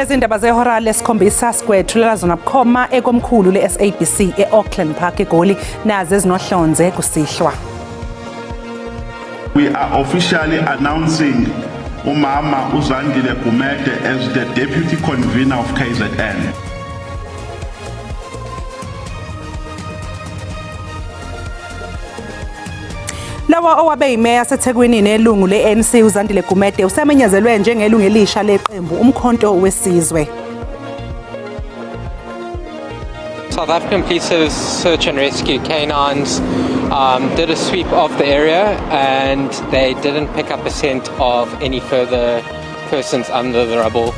Lezi ndaba zehora lesikhombisa sikwethulela zona bukhoma ekomkhulu le-SABC e-Auckland Park eGoli, nazi ezinohlonze kusihlwa. We are officially announcing uMama uZandile Gumede as the deputy convener of KZN. Lowo owabe yimeya yaseThekwini nelungu le-ANC uZandile Gumede usemenyezelwe njengelungu elisha leqembu Umkhonto Wesizwe. South African Police Service Search and Rescue canines did a sweep of the area and they didn't pick up a scent of any further persons under the rubble.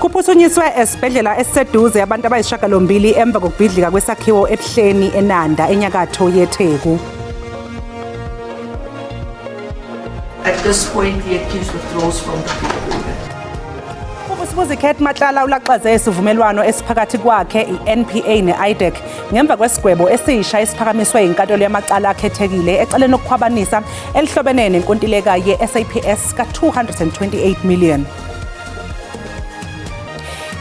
Kuphuthunyiswe esibhedlela esiseduze abantu abayisishiyagalombili emva kokubhidlika kwesakhiwo eBuhleni eNanda enyakatho yeTheku. At this point, the accused withdraws from the court order. UVusimuzi Cat Matlala ulaxaze isivumelwano esiphakathi kwakhe i-NPA ne-IDAC ngemva kwesigwebo esisha esiphakamiswe yinkantolo yamacala akhethekile ecaleni lokukhwabanisa elihlobene nenkontileka ye-SAPS ka-228 million.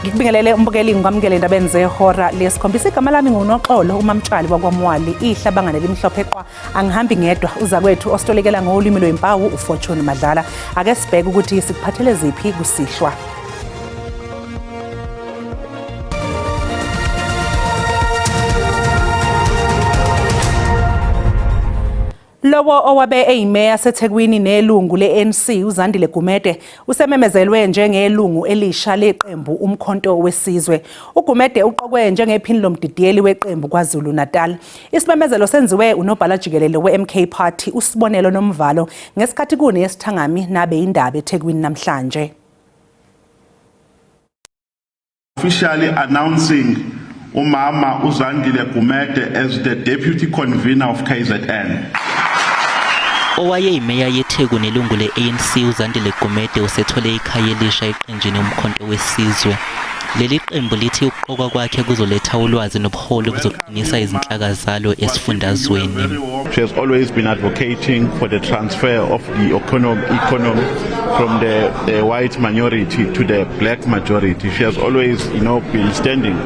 Ngikubingelele umbukeli, ngikwamukele endabeni zehora lesikhombisa. Igama lami nguNoxolo uMamtshali wakwaMwali, ihlabangane limhlophe qwa. Angihambi ngedwa, uzakwethu ositolikela ngolimi lwempawu uFortune Madlala. Ake sibheke ukuthi sikuphathele ziphi kusihlwa. Lowo owabe eyimeya yaseThekwini nelungu le-ANC uZandile Gumede usememezelwe njengelungu elisha leqembu Umkhonto Wesizwe. UGumede uqokwe njengephini lomdidiyeli weqembu KwaZulu-Natal. Isimemezelo senziwe unobhala jikelele we-MK Party uSibonelo Nomvalo ngesikhathi kunesithangami nabe indaba eThekwini namhlanje. Officially announcing uMama uZandile Gumede as the deputy convener of KZN. Owayeyimeya yeTheku nelungu le-ANC uZandile Gumede usethole ikhaya elisha eqenjini Umkhonto Wesizwe. Leli qembu lithi ukuqokwa kwakhe kuzoletha ulwazi nobuholi obuzoqinisa izinhlaka zalo esifundazweni. She has always been advocating for the transfer of the economy from the white minority to the black majority. She has always been standing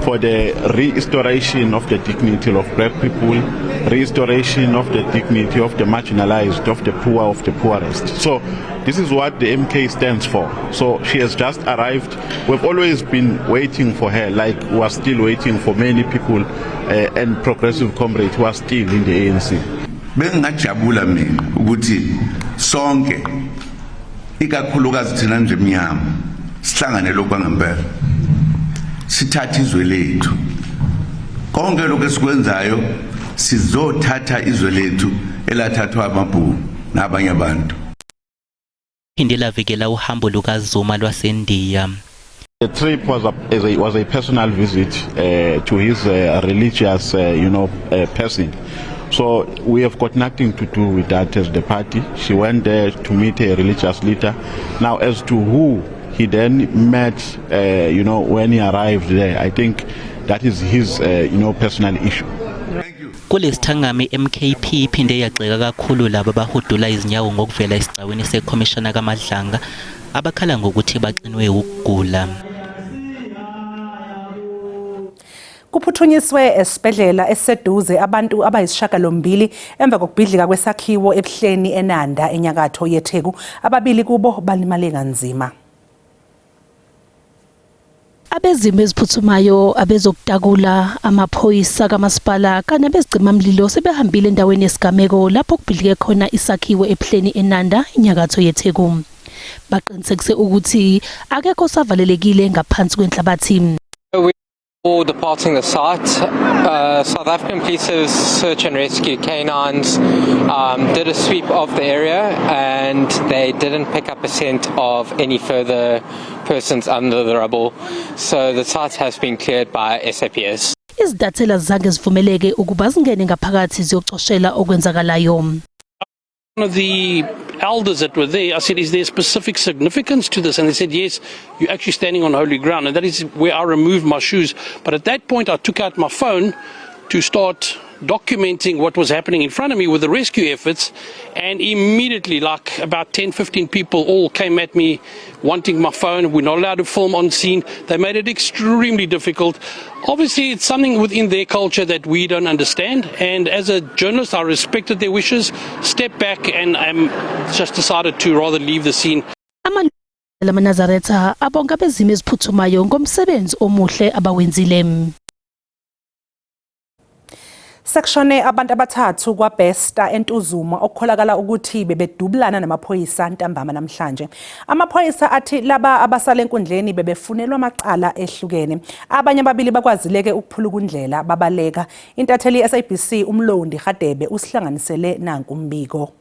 for the restoration of the dignity of black people, restoration of the dignity of the marginalized, of the poor, of the poorest. So this is what the MK stands for. So she has just arrived. We've always been waiting for her, like we are still waiting for many people and progressive comrades who are still in the ANC. Bengingajabula mina ukuthi sonke, ikakhulukazi thina nje emnyama, sihlangane lokhu kwangempela, sithathe izwe lethu. Konke lokhu esikwenzayo, sizothatha izwe lethu elathathwa amabhunu nabanye abantu. Phinde lavikela uhambo lukaZuma lwaseNdiya. The trip was a personal visit to his religious person. So we have got nothing to do with that as the party. She went there to meet a religious leader. Now, as to who he then met when he arrived there, I think that is his personal issue. Kulesithangami MKP iphinde yagxeka kakhulu laba abahudula izinyawo ngokuvela esigcawini sekhomishana kaMadlanga abakhala ngokuthi baxinwe ukugula. Kuphuthunyiswe esibhedlela esiseduze abantu abayisishiyagalombili emva kokubhidlika kwesakhiwo eBuhleni eNanda enyakatho yeTheku. Ababili kubo balimale kanzima. Abezimo eziphuthumayo, abezokutakula, amaphoyisa kamasipala kanye nabezicimamlilo sebehambile endaweni yesigameko lapho kubhidlike khona isakhiwo eBuhleni eNanda enyakatho yeTheku. Baqinisekise ukuthi akekho osavalelekile ngaphansi kwenhlabathi. Before departing the site, South African Police Service Search and Rescue canines did a sweep of the area and they didn't pick up a scent of any further persons under the rubble. So the site has been cleared by SAPS. Izintatheli azange zivumeleke ukuba zingene ngaphakathi ziyocoshela okwenzakalayo. One of the elders that were there, I said, "Is there specific significance to this?" And they said, "Yes, you're actually standing on holy ground." And that is where I removed my shoes. But at that point, I took out my phone to start documenting what was happening in front of me with the rescue efforts, and immediately, like about 10, 15 people all came at me wanting my phone. We're not allowed to film on scene. They made it extremely difficult. Obviously, it's something within their culture that we don't understand, and as a journalist, I respected their wishes, stepped back, and just decided to rather leave the scene. LamaNazaretha abonga abezimo eziphuthumayo ngomsebenzi omuhle abawenzile. Sekushone abantu abathathu kwaBester eNtuzuma okukholakala ukuthi bebedubulana namaphoyisa ntambama namhlanje. Amaphoyisa athi laba abasale enkundleni bebefunelwa amacala ehlukene. Abanye ababili bakwazileke ukuphuluka undlela babaleka. Intatheli yeSABC uMlondi Hadebe usihlanganisele nanku umbiko.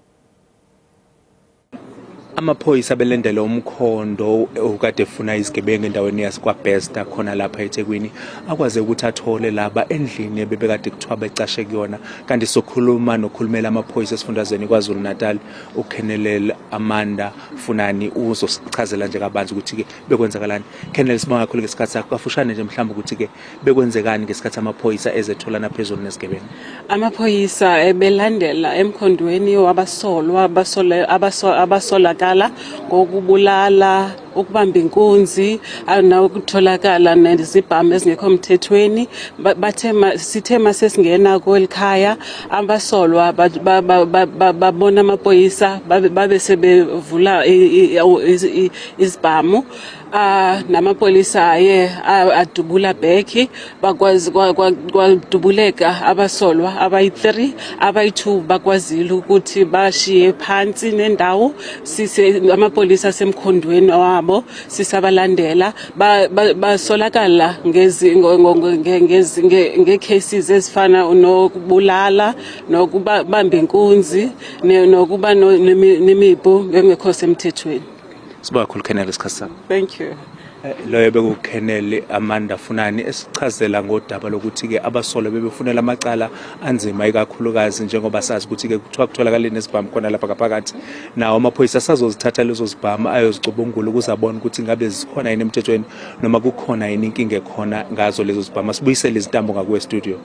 Amaphoyisa abelendele umkhondo okade efuna izigebengu endaweni yaseKwaBester khona lapha eThekwini akwaze ukuthi athole laba endlini ebebekade kuthiwa becashe kuyona. Kanti sokhuluma nokhulumela amaphoyisa esifundazweni KwaZulu Natal uColonel Amanda Funani, uzosichazela nje kabanzi ukuthi-ke bekwenzakalani. Colonel, sibonga kakhulu ngesikhathi sakho. Kafushane nje mhlawumbe ukuthi-ke bekwenzekani ngesikhathi amaphoyisa ezetholana phezulu nezigebengu? Amaphoyisa ebelandela emkhondweni wabasolwa abasolakala ngokubulala, ukubamba inkunzi, nokutholakala nezibhamu ezingekho emthethweni. Bathe sithe masesingena kwelikhaya abasolwa babona amaphoyisa, babe sebevula izibhamu, namapolisa aye adubula back, bakwazi kwadubuleka abasolwa abayi-3, abayi-2 bakwazile ukuthi bashiye phansi nendawo. Sise amapolisa asemkhondweni wabo, sisabalandela. Basolakala nge-cases ezifana nokubulala, nokubamba inkunzi, nokuba nemipu engekho semthethweni. Sibonga kakhulu, Colonel, isikhathi sakho. Thank you. Loyo bekuColonel Amanda Funani esichazela ngodaba lokuthi-ke abasolwa bebefunela amacala anzima, ikakhulukazi njengoba sazi ukuthi-ke kuthiwa kutholakale nezibhamu khona lapha ngaphakathi. Nawo amaphoyisa asazozithatha lezo zibhamu ayozicubungula ukuze abone ukuthi ngabe zikhona yini emthethweni noma kukhona yini inkinga ekhona ngazo lezo zibhamu. Asibuyisele izintambo ngakuwe studio.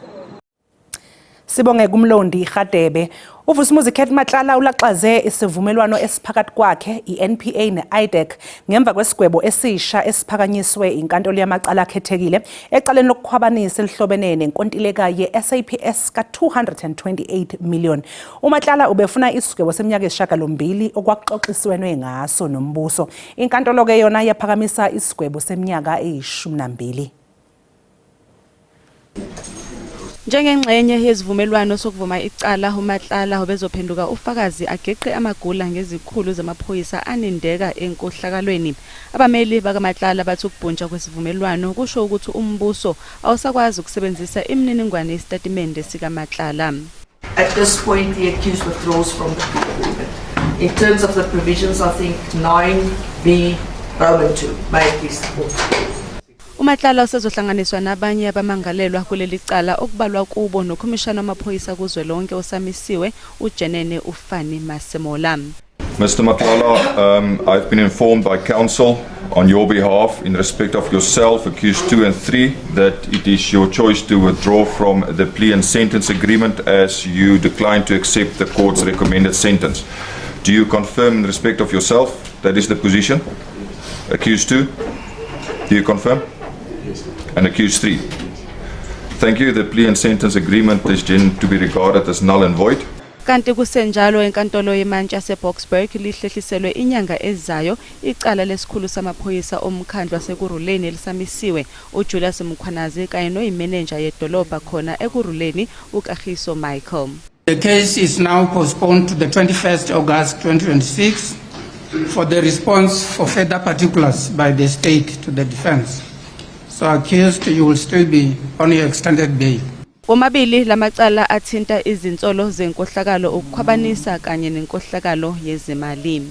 Sibonge kuMlondi Hadebe. UVusimuzi Cat Matlala ulaxaze isivumelwano esiphakathi kwakhe, iNPA ne-IDAC ngemva kwesigwebo esisha esiphakanyiswe inkantolo yamacala akhethekile ecaleni lokukhwabanisa elihlobene nenkontileka ye-SAPS ka-228 million. UMatlala ubefuna isigwebo seminyaka eyisishiyagalombili okwakuxoxiswenwe ngaso nombuso. Inkantolo-ke yona yaphakamisa isigwebo seminyaka eyi-12. Njengengxenye yesivumelwano sokuvuma icala, uMatlala ubezophenduka ufakazi ageqe amagula ngezikhulu zamaphoyisa anindeka enkohlakalweni. Abameli bakaMatlala bathi ukubhuntsha kwesivumelwano kusho ukuthi umbuso awusakwazi ukusebenzisa imininingwane yesitatimende sikaMatlala. At this point, the accused withdraws from the plea agreement. In terms of the provisions, I think 9B Roman 2 may it please the court. UMatlala usezohlanganiswa nabanye abamangalelwa kuleli cala, okubalwa kubo nokhomishana wamaphoyisa kuzwelonke osamisiwe uJenene uFannie Masemola. Mr. Matlala, I've been informed by counsel on your behalf in respect of yourself, accused 2 and 3, that it is your choice to withdraw from the plea and sentence agreement as you decline to accept the court's recommended sentence. Do you confirm in respect of yourself that is the position? Accused 2, do you confirm? Yes. And accused 3? Thank you. The plea and sentence agreement is then to be regarded as null and void. Kanti kusenjalo, enkantolo yemantshi yaseBoksburg lihlehliselwe inyanga ezayo icala lesikhulu samaphoyisa omkhandlu waseKurhuleni elisamisiwe uJulius Mkhwanazi kanye noyimenenja yedolobha khona eKurhuleni uKagiso Michael. The case is now postponed to the 21st August 2026 for the response for further particulars by the state to the defense. So accused, you will still be on your extended bail. Womabili lamacala athinta izinsolo zenkohlakalo, ukukhwabanisa kanye nenkohlakalo yezimali.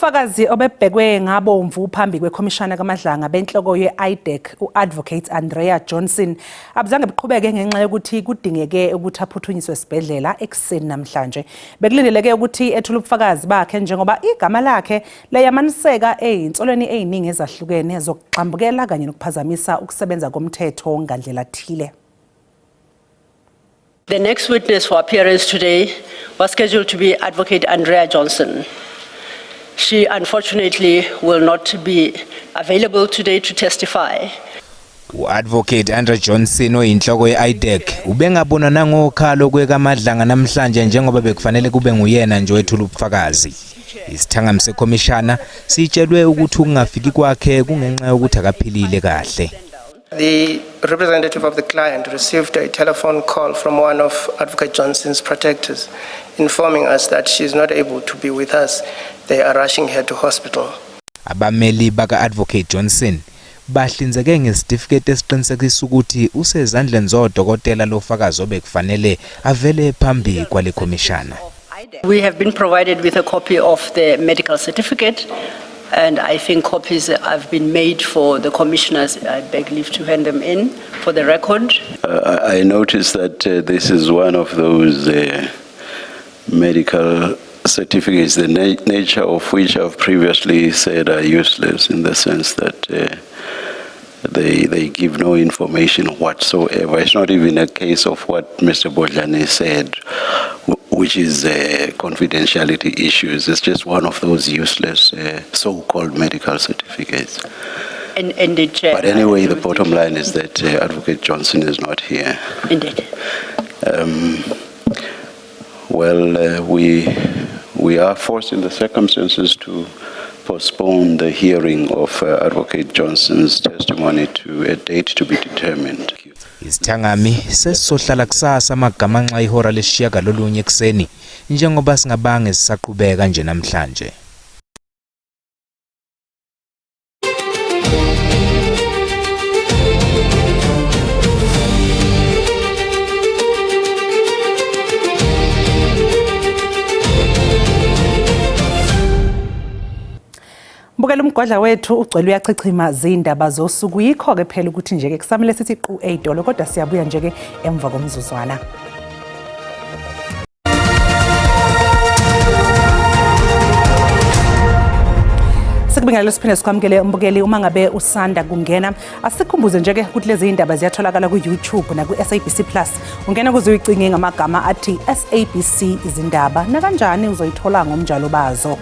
Ubufakazi obebhekwe ngabomvu phambi kwekhomishana kaMadlanga benhloko ye-IDAC u-Advocate Andrea Johnson abuzange buqhubeke ngenxa yokuthi kudingeke ukuthi aphuthunyiswe esibhedlela ekuseni namhlanje. Bekulindeleke ukuthi ethule ubufakazi bakhe njengoba igama lakhe leyamaniseka ey'nsolweni ey'ningi ezahlukene zokugxambukela kanye nokuphazamisa ukusebenza komthetho ngandlela thile. The next witness for appearance today was scheduled to be Advocate Andrea Johnson. She unfortunately will not be available today to testify. U-Advocate Andrea Johnson oyinhloko ye-IDAC ubengabonwa nangokhalo kwekaMadlanga namhlanje njengoba bekufanele kube nguyena nje owethula ubufakazi. Isithangami sekhomishana sitshelwe ukuthi ukungafiki kwakhe kungenxa yokuthi akaphilile kahle. The representative of the client received a telephone call from one of Advocate Johnson's protectors informing us that she is not able to be with us. They are rushing her to hospital. Abameli baka-Advocate Johnson bahlinzeke ngesitifiketi esiqinisekisa ukuthi usezandleni zodokotela lofakazi obekufanele avele phambi kwale khomishana. We have been provided with a copy of the medical certificate and I think copies have been made for the commissioners. I beg leave to hand them in for the record. I noticed that this is one of those medical certificates, the nature of which I've previously said are useless in the sense that they give no information whatsoever. It's not even a case of what Mr. Bodlani said, which is confidentiality issues. It's just one of those useless so-called medical certificates. And the chair. But anyway, the bottom line is that Advocate Johnson is not here. Indeed. Well, we are forced in the circumstances to postpone the hearing of Advocate Johnson's testimony to a date to be determined. Isithangami sesizohlala kusasa amagamanxa ihora lesishiyagalolunye ekuseni njengoba singabange sisaqhubeka nje namhlanje. Mbukela, umgwadla wethu ugcwele uyachichima zindaba zosuku, yikho-ke phela ukuthi nje-ke kusamele sithi qu ey'tolo, kodwa siyabuya nje-ke emva komzuzwana. Sikubingelele siphinde sikwamukele umbukeli uma ngabe usanda kungena. Asikhumbuze nje-ke ukuthi lezi iy'ndaba ziyatholakala ku-YouTube naku-SABC Plus. Ungena kuze uyicinge ngamagama athi SABC Izindaba, nakanjani uzoyithola ngomnjalo bazo.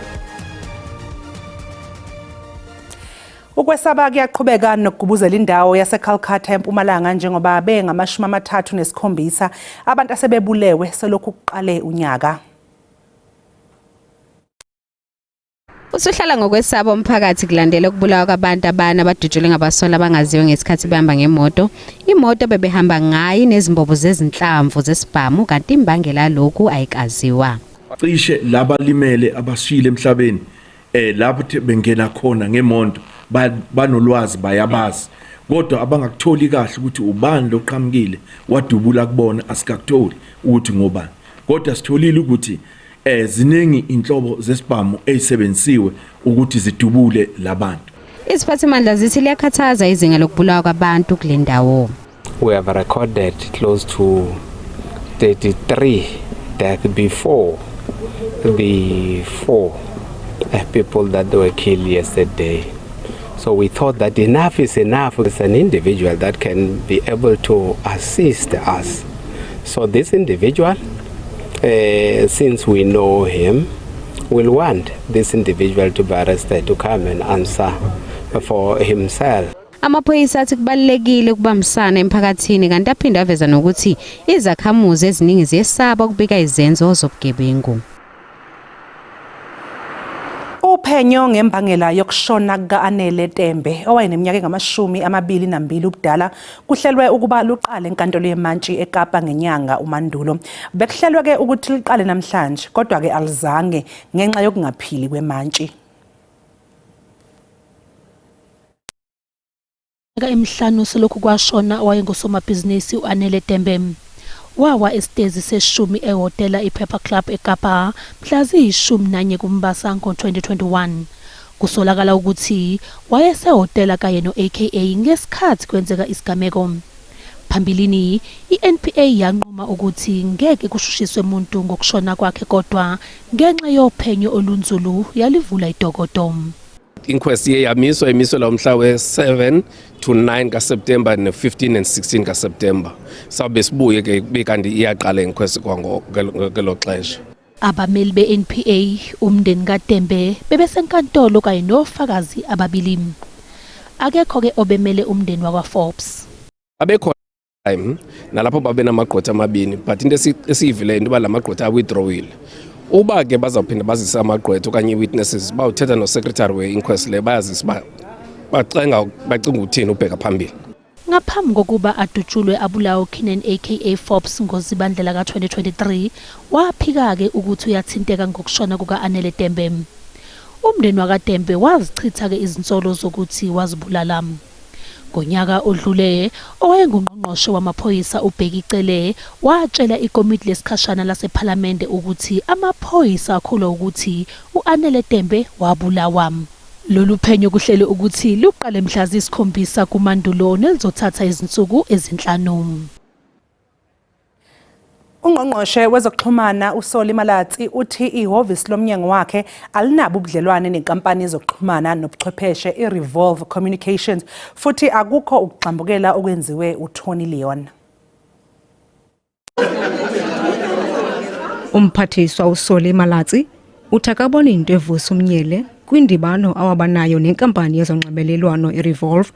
Ukwesaba kuyaqhubeka nokugubuzela indawo yaseCalcutta eMpumalanga njengoba bengamashumi 37 abantu asebebulewe selokhu kuqale unyaka. Usuhlala ngokwesaba umphakathi kulandela ukubulawa kwabantu abane abadutshulwe ngabasolwa abangaziwa ngesikhathi behamba ngemoto. Imoto bebehamba ngayo inezimbobo zezinhlamvu zesibhamu, kanti imbangela yalokhu ayikaziwa. Cishe labalimele abashile emhlabeni lapho bengena khona ngemonto banolwazi, bayabazi, kodwa abangakutholi kahle ukuthi ubani loqhamukile wadubula kubona, asikakutholi ukuthi ngobani, kodwa sitholile ukuthi ziningi inhlobo zesibhamu ezisebenzisiwe ukuthi zidubule labantu. Iziphathimandla zithi liyakhathaza izinga lokubulawa kwabantu kule ndawo. We have recorded close to 33 deaths before the four people that were killed yesterday. So we thought that enough is enough. It's an individual that can be able to assist us. So this individual, since we know him, will want this individual to be arrested to come and answer for himself. Amaphoyisa athi kubalulekile ukubambisana emphakathini, kanti aphinde aveza nokuthi izakhamuzi eziningi ziyesaba ukubika izenzo zobugebengu. Uphenyo ngembangela yokushona kuka-Anele Tembe owayeneminyaka engamashumi 22 ubudala kuhlelwe ukuba luqale enkantolo yemantshi eKapa ngenyanga uMandulo. Bekuhlelwe-ke ukuthi liqale namhlanje, kodwa-ke alizange ngenxa yokungaphili kwemantshi. Iminyaka emihlanu selokhu kwashona owayengusomabhizinisi u-Anele Tembe. Wawa esitezi seshumi ehhotela iPepper Club eKapa mhla ziyi-11 kuMbasa ngo-2021. Kusolakala ukuthi wayesehhotela kanye no-AKA ngesikhathi kwenzeka isigameko. Phambilini, i-NPA yanquma ukuthi ngeke kushushiswe muntu ngokushona kwakhe kodwa ngenxa yophenyo olunzulu yalivula idokodo. Inquest iye yamiswa, imiselwa umhla we-7 to 9 kaSeptemba ne-15 and 16 kaSeptemba. Sawube sibuye ke kube kanti iyaqala inquest kwangelo xesha. Abameli be-NPA, umndeni kaTembe bebesenkantolo kanye nofakazi ababili. Akekho-ke obemele umndeni wakwaForbes. Abekhona time nalapho babe namagqwetha amabini, but into esiyivileyo into yoba la magqwetha awithdrawile. Uba ke bazawuphinda bazise amagqwetha okanye ii-witnesses, bawuthetha nosecretary we-inquest le, bayazisa uba bacenga bacinga uthini ubheka phambili. Ngaphambi kokuba adutshulwe abulawe uKiernan aka Forbes ngoZibandlela ka-2023, waphika-ke ukuthi uyathinteka ngokushona kuka-Anele Tembe. Umndeni wakaTembe wazichitha-ke izinsolo zokuthi wazibulala. Ngonyaka odlule, owayengungqongqoshe wamaphoyisa uBheki Cele watshela ikomiti lesikhashana lasePhalamende ukuthi amaphoyisa akholwa ukuthi u-Anele Tembe wabulawa. Lolu phenyo kuhlelwe ukuthi luqale mhla ziyisikhombisa kuMandulo nelizothatha izinsuku ezinhlanu. Ungqongqoshe wezokuxhumana uSolly Malatsi uthi ihhovisi lomnyango wakhe alinabo ubudlelwane nenkampani yezokuxhumana nobuchwepheshe iRevolve Communications futhi akukho ukugxambukela okwenziwe uTony Leon. Umphathiswa uSolly Malatsi uthi akaboni into evusa umnyele kwindibano awabanayo nenkampani yezonxibelelwano iRevolve.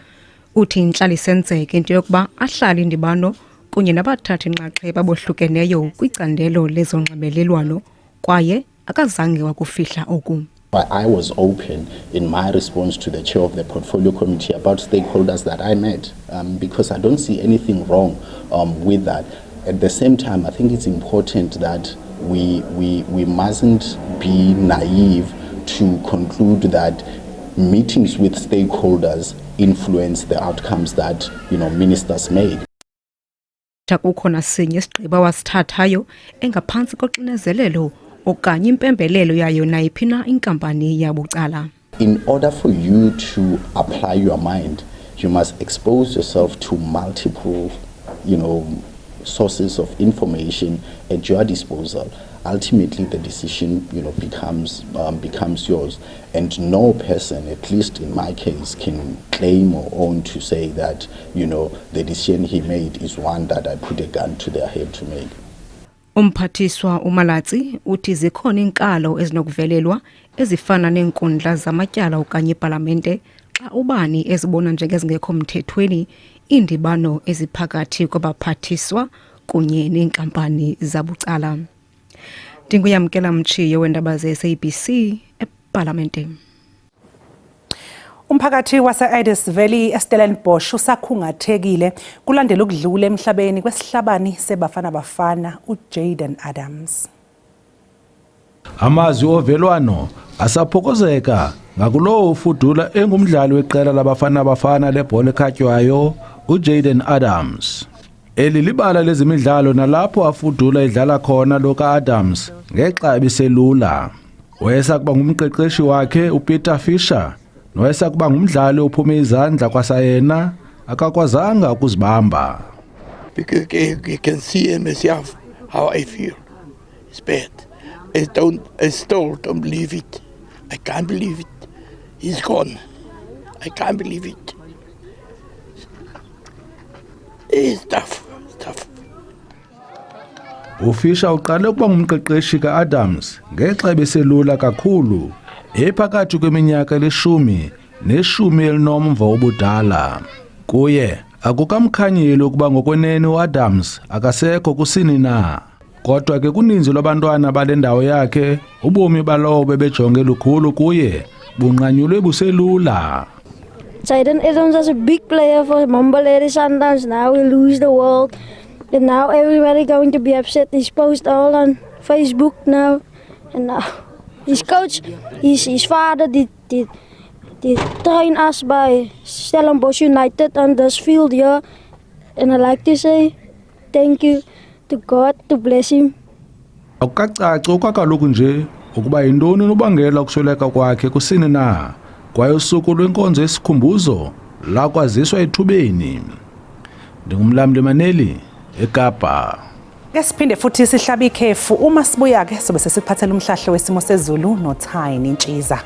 Uthi intlalisenzeke into yokuba ahlale indibano kunye nabathathi nxaxheba abohlukeneyo kwicandelo lezonxibelelwano kwaye akazange wakufihla oku. I was open in my response to the chair of the portfolio committee about stakeholders that I met, because I don't see anything wrong with that. At the same time, I think it's important that we mustn't be naive to conclude that meetings with stakeholders influence the outcomes that ministers make. Akukho nasinye isigqibo awasithathayo engaphantsi koxinezelelo okanye impembelelo yayo nayiphi na inkampani yabucala. In order for you to apply your mind, you must expose yourself to multiple sources of information at your disposal. Ultimately, the decision becomes yours, and no person, at least in my case, can claim or own to say that the decision he made is one that I put a gun to their head to make. Umphathiswa uMalatsi uthi zikhona iinkalo ezinokuvelelwa ezifana neenkundla zamatyala okanye ipalamente xa ubani ezibona njengezingekho mthethweni iindibano eziphakathi kwabaphathiswa kunye neenkampani zabucala. Ndinguyamkela Mtshiyo weendaba ze-SABC epalamente. Umphakathi wase-Idas Valley eStellenbosch usakhungathekile kulandela ukudlula emhlabeni kwesihlabani seBafana Bafana uJayden Adams. Amazwi ovelwano asaphokozeka ngakulowo ufudula engumdlali weqela laBafana Bafana lebhola ekhatywayo uJayden Adams. Eli libala lezimidlalo nalapho afudula edlala khona lo kaAdams ngexa ebiselula. Wayesakuba ngumqeqeshi wakhe uPeter Fisher nowayesakuba ngumdlali ophume izandla kwasayena akakwazanga ukuzibamba. Because you can see in myself how I feel. It's bad. I still don't believe it. I can't believe it. He's gone. I can't believe it. It's tough. It's tough. uFisher uqale ukuba ngumqeqeshi kaAdams ngexa ebeselula kakhulu ephakathi kweminyaka elishumi neshumi elinomvo ubudala. Kuye akukamkhanyeli ukuba ngokwenene uAdams akasekho kusini na. Kodwa ke kuninzi lwabantwana bale ndawo yakhe ubomi balowo bebejonge lukhulu kuye bunqanyulwe buselula. Jayden Adams was a big player for Mamelodi Sundowns. Now we lose the world. And now everybody going to be upset. He's posted all on Facebook now. And now his coach, his father did train us by Stellenbosch United on this field here. And I like to say thank you to God to bless him. Akukacaci okwakaloku nje ukuba yintoni unobangela ukusweleka kwakhe kusini na. Kwaye usuku lwenkonzo yesikhumbuzo lakwaziswa ethubeni. Ndingumlamli Maneli eKapa. Ke siphinde futhi sihlabe ikhefu uma sibuya ke sobe sesikuphathela umhlahlo wesimo sezulu noThayini Ntshiza.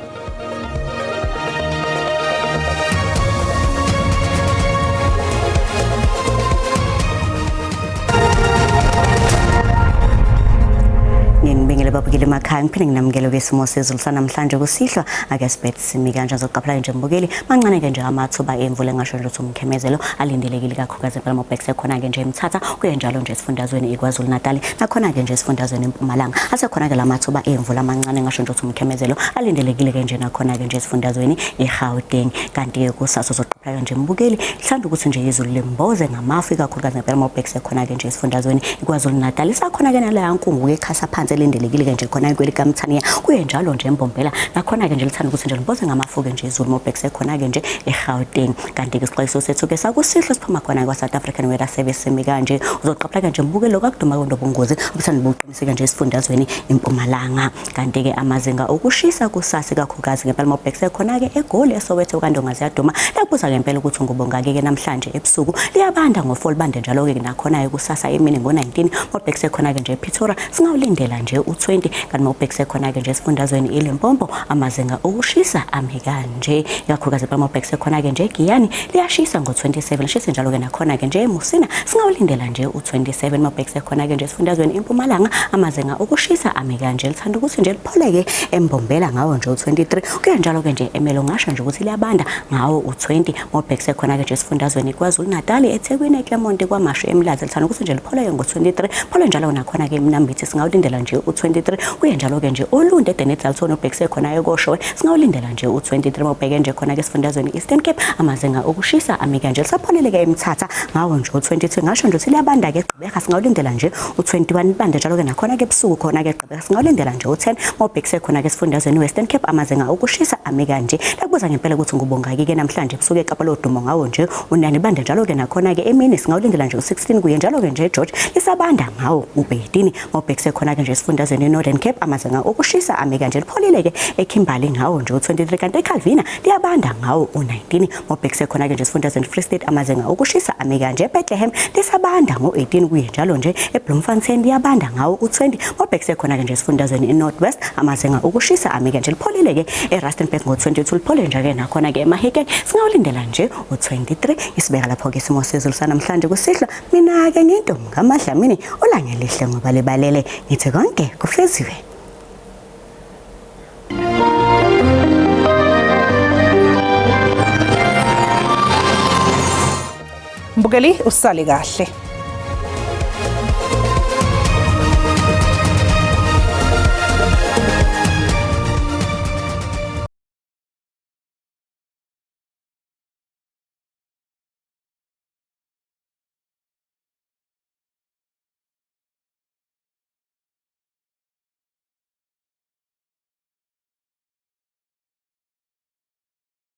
Nginibingele babukeli emakhaya, ngiphinde nginamukele kwisimo sezulu sanamhlanje kusihlwa. Ake sibethe simi kanje, azoqaphela nje mbukeli, mancane ke nje amathuba emvula engasho nje ukuthi umkhemezelo alindelekile kakhulukazi empela mobhekise khona-ke nje eMthatha, kuye njalo nje esifundazweni iKwaZulu Natal, nakhona-ke nje esifundazweni eMpumalanga asekhona-ke la mathuba emvula amancane ngasho nje ukuthi umkhemezelo alindelekile-ke nje nakhona-ke nje esifundazweni iGauteng. Kanti-ke kusasa uzoqaphela nje mbukeli, mhlawumbe ukuthi nje izulu limboze ngamafu ikakhulukazi ngempela mobhekise khona-ke nje esifundazweni iKwaZulu Natal. Isakhona-ke naleya nkungu-ke ekhasa phansi elindelekile-ke nje khona kwelikaMthaniya, kuye njalo nje eMbombela nakhona-ke nje lithanda ukuthi nje limboze ngamafu-ke nje izulu mobhekise khona-ke nje eGauteng. Kanti-ke isixwayiso sethu-ke sakusihlwa siphuma khona kwa-South African Weather Service simi kanje, uzoqaphela nje mbukeli lokakuduma kwendobungozi obuthanda buqiniseke nje esifundazweni iMpumalanga. Kanti-ke amazinga okushisa kusasa ikakhulukazi ngempela mobhekise khona-ke eGoli, eSoweto, kaNdonga ziyaduma. Lakubuza ngempela ukuthi ngubongaki-ke namhlanje ebusuku, liyabanda ngo-4, libande njalo-ke nakhona-ke kusasa emini ngo-19. Mobhekise khona-ke nje ePretoria singawulindela nje u-20. Kanti mobhekise khona-ke nje esifundazweni iLimpopo amazinga okushisa ame kanje, ikakhulukazi mobhekise khona-ke nje eGiyani liyashisa ngo-27, lishise njalo-ke nakhona-ke nje eMusina singawulindela nje u-27. Mobhekise khona-ke nje esifundazweni iMpumalanga amazinga okushisa ame kanje, lithanda ukuthi nje lipholeke eMbombela ngawo nje u-23, kuye njalo-ke nje eMelo ngasho nje ukuthi liyabanda ngawo u-20. Mobhekise khona-ke nje esifundazweni KwaZulu Natal, eThekwini, eClermont, KwaMashu, eMlazi lithanda ukuthi nje lipholeke ngo-23, phole njalo nakhona-ke eMnambithi singawulindela nje u-23, kuye njalo-ke nje Olundi eDenedalton ubhekise khona eKoshowe singawulindela nje u-23. Mawubheke nje khona-ke esifundazweni Eastern Cape amazinga okushisa ame kanje, lisapholele-ke eMthatha ngawo nje u-22, ngasho nje ukuthi liyabanda-ke eGqeberha singawulindela nje u-21, libande njalo-ke nakhona-ke ebusuku khona-ke eGqeberha singawulindela nje u-10. Mawubhekise khona-ke esifundazweni Western Cape amazinga okushisa ame kanje, lakubuza ngempela ukuthi ngubongaki-ke namhlanje ebusuku eKapa lodumo ngawo nje u-9, libande njalo-ke nakhona-ke emini singawulindela nje u-16, kuye njalo-ke nje eGeorge lisabanda ngawo u-13. Mawubhekise khona-ke nje esifundazweni i-Northern Cape amazinga okushisa ame kanje, lipholile-ke eKimberley ngawo nje u-23, kanti eCalvina liyabanda ngawo u-19. Mawubhekise khona-ke nje esifundazweni Free State amazinga okushisa ame kanje, eBethlehem lisabanda ngo-18, kuye njalo nje eBloemfontein liyabanda ngawo u-20. Mawubhekise khona-ke nje esifundazweni i-North West amazinga okushisa ame kanje, lipholile-ke eRustenburg ngo-22, liphole nje-ke nakhona-ke eMahikeng singawulindela nje u-23. Isibeka lapho-ke isimo sezulu sanamhlanje kusihlwa. Mina-ke ngintombi ngaMadlamini, ulangelihle ngoba libalele, ngithi konke kufeziwe. Mbukeli usale kahle.